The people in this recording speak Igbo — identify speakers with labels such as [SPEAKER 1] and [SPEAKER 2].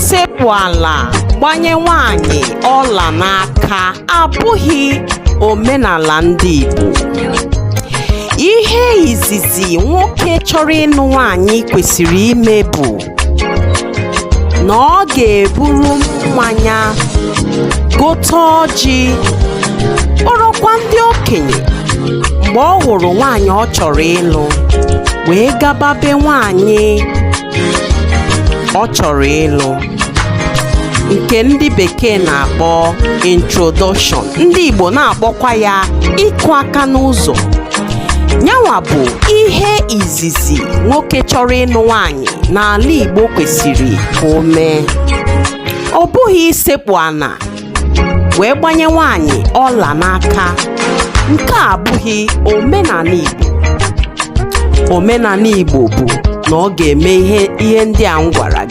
[SPEAKER 1] Isekpu ala gbanye nwaanyị ọla n'aka abụghị omenala ndị Igbo. Ihe izizi nwoke chọrọ ịnụ nwaanyị kwesịrị ime bụ na ọ ga-eburu mmanya, gote ọjị, kpọrọkwa ndị okenye mgbe ọ hụrụ nwaanyị ọ chọrọ ịlụ, wee gaba be nwaanyị ọ chọrọ ịlụ, nke ndị bekee na-akpọ introduction, ndị Igbo na-akpọkwa ya ịkụ aka n'ụzọ. Nyanwa bụ ihe izizi nwoke chọrọ ịnụ nwaanyị n'ala Igbo kwesịrị ka o mee. Ọ bụghị isekpu ana wee gbanye nwaanyị ọla n'aka. Nke a abụghị omenala Igbo. Omenala Igbo bụ na ọ ga-eme ihe ndị a m gwara gị.